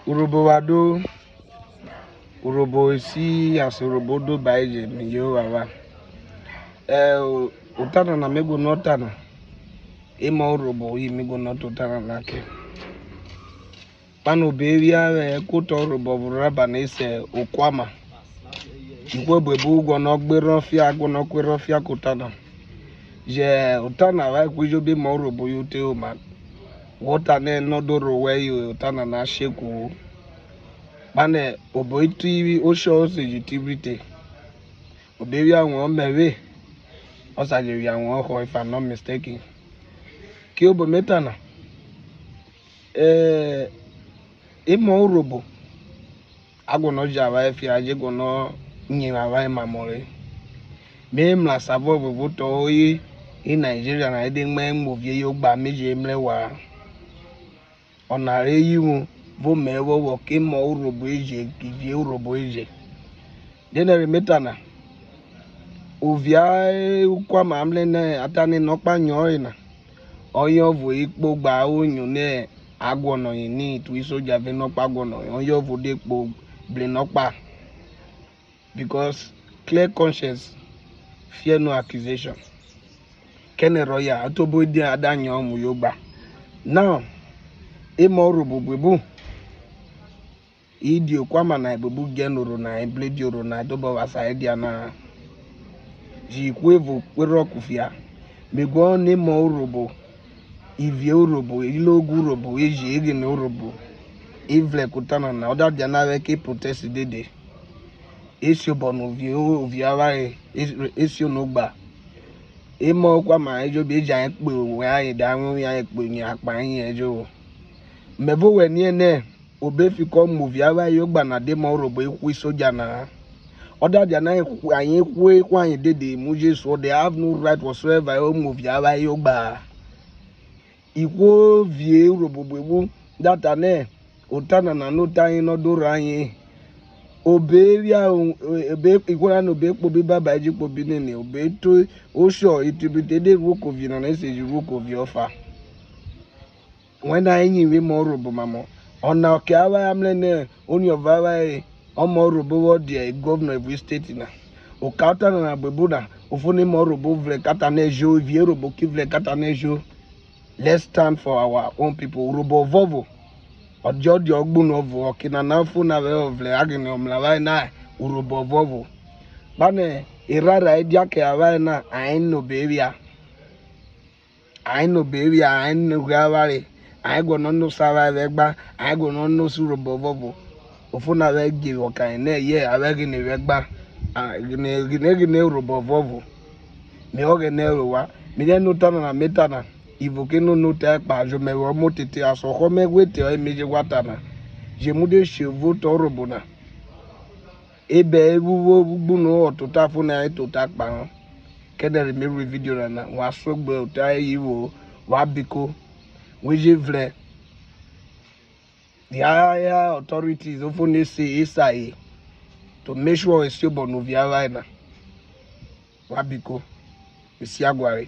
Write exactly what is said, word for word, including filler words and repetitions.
Urhobo wa do, Urhobo esi ason Urhobo do ba eje mi ye ovwavwa. Ẹ, o-, ota nana me guọnọ ta na, emọ Urhobo yi mi guọnọ ta ota nana kẹ. Kpano obe phia vwẹ ẹkuotọ Urhobo ọvo rọ rha ba na se Okuama. Ihwo buebun guọnọ gberhọn fia, guọnọ kuerhọn fia kẹ ota na. Jẹ ota na vwẹ ihwo ejobi emọ Urhobo yo te oma. Wọ ta nẹ nọ do rho wẹ yo, ota nana sheku-u. Kpanẹ obo ri te oshọ o se ji te ivwri te. Obe phia wẹn ọmẹvwe, ọ sa je phia wẹn ọhọ, if I'm not mistaken. Kirobo me ta na, eh, emọ Urhobo, a guọnọ jẹ avwanre fia, a je guọnọ nyẹ avwanre mamọ re. Me mrẹ asan vuọvo vwo otọ ri Nigeria na, e de mu emu ovie yẹ ogba, me je mrẹ wa-a. Ọna re yivwo vẹ omẹ vwọ vwọ kẹ emọ Urhobo eje, kidie Urhobo eje. Die nẹrhẹ me ta na? Ovia Okuama a mrẹ nẹ a ta nẹ enọkpa yọnre na, ọye ọvo ikpogba ro nyo nẹ a guọnọ yen ni tu isoja vẹ enọkpa guọnọ yen, ọye ọvo de kpo bru enọkpa. Because clear conscience fear no accusation. Kẹnẹ rọye a tobọ dia a da yan ọmuyogba. Now, emọ Urhobo buebun, i di Okuama na buebun djẹ nẹ orho na, e bledi orho na, e tobọ vwẹ asan ẹdia na-a. Ji ihwo evo kperhọ kufia. Me guọnọ nẹ emọ Urhobo, ivie Urhobo, ilogo Urhobo, eje eghene Urhobo, e vrẹn kẹ ota nana, ọ da dianẹ a vwẹ kẹ protest dede, e siobọ nẹ ovie, ovie avwanre, e, e sio no gba. Emọ Okuama ejobi eje ayen kpo owẹ, ayen da wẹn ayen kpo yen akpa ayen ejobi. Mẹ vẹ owẹ niẹ nẹ obe fikọ mu ovie avwanre yogba na, de emọ Urhobo ihwo isoja na-a. Ọ da dianẹ ayen hwe, ayen hwe ihwo ayen dede mu Jesu, they have no right whatsoever o mu ovie avwanre yogba-a. Ihwo vie Urhobo buebun da ta nẹ, ota nana nẹ ota yen nọ do rhe ayen. Obe phia o, obe, ihwo na nẹ obe kpobi baba eje kpobi nene, obe to oshọ, itibrite de ruo kẹ ovie nana, e se ji ruo kẹ ovie ọfa. Wẹn na, e yin vwe emọ Urhobo mamọ. Ọna ọke avwanre a mrẹ nẹ oniọvo avwanre ọmọ Urhobo vwọ dia governor evun state na. Oka ota nana buebun na, o fo nẹ emọ Urhobo vrẹn kata nẹ jo, ivie Urhobo ki vrẹn kata nẹ jo. Let's stand for our own people. Urhobo ọvuọvo, ọ dia, ọ dia ọgbunu ọvo, ọke nana o fo na vwẹ ọvrẹ aghene ọmrẹ avwanre na, Urhobo ọvuọvo. Kpanẹ erharha edia kẹ avwanre na, ayen nẹ obe phia. Ayen nẹ obe phia, ayen nẹ ughe avwanre, ayen guọnọ nẹ osa avwanre vwẹ ẹgba, ayen guọnọ nẹ osa Urhobo ọvuọvo. O fo na vwẹ idje vwọ kẹ ayen nẹ, yẹ, a vwẹ ghene vwẹ ẹgba, a, ghene, ghene, ghene Urhobo ọvuọvo. Me Ọghẹnẹ rẹ ovwan, mi nẹ nẹ ota nana me ta na, ivo ke no nẹ ota ẹkpa, jomẹ vwẹ ọmọ otete, ason ọhọ mẹ ghwe te ọye me je ghwa ta na, je mu de she vwo otọ Urhobo na. Ebẹ evwuvwo gbunu ọtota fo na e tota kpahọn. Kẹdẹ re me ru ividio nana, wa suegbe ota eyi vwo, wa biko, we je vrẹ the higher authorities o fo ne se esa ye to make sure e siobọ nẹ ovie avwanre na. Wa biko, e si aguare.